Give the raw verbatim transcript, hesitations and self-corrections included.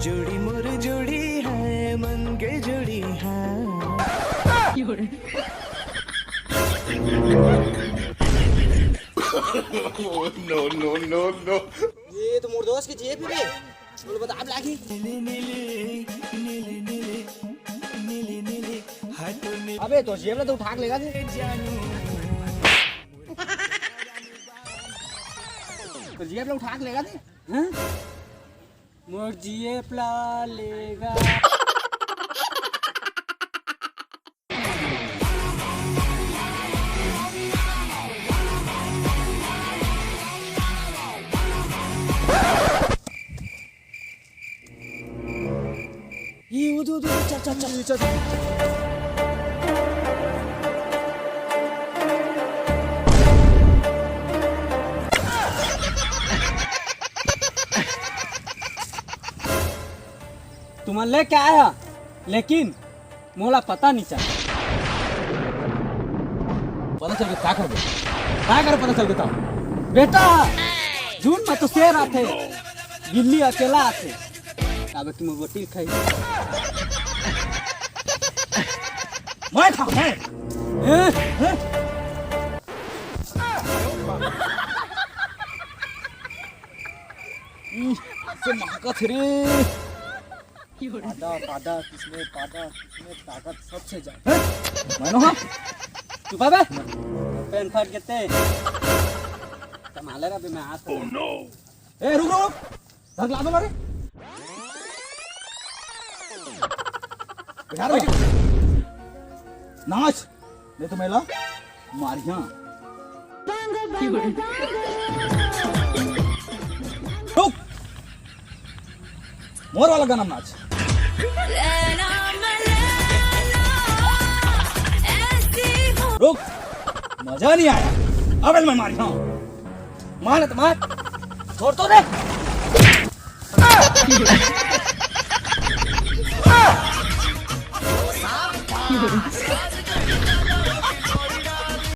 जोड़ी मोर जोड़ी है, मन के जोड़ी है। No, no, no, no। ये तो मोर दोस्त के जेब हे बे। बोलो, बता, आप लागी। अबे, तो जेब ला तो उठा के लेगा दे। तो जेब ला उठा के लेगा दे। हाँ? मोर जेब ला लेगा। ये वो, वो, वो, चल, चल, चल, चल। तुमन लेके आया, लेकिन मोला पता नहीं चला। पता चल के का करबे? का करे पता चल के तब? बेटा, जून में तो शेर आथे, बिल्ली अकेला आथे। काबर कि मोर गोटी खाई। मैं खा, मैं। हैं? हैं? ई, से महकत हे रे। पादा, पादा, किसने पादा, किसने ताकत सबसे ज्यादा। हैं? मैं नो हाँ? चुप बे। पेन फाट गेते। कमाले रहा बे, मैं हाथ। Oh no! ए, रुक, रुक, रुक। धर ला दो मारे। बिहार में। नाच। नहीं तो मैं ला मारिया। रुक। मोर वाला गाना नाच। रुक। मजा नहीं आया। अब मैं मारिया। मार तो मार। छोड़ तो दे।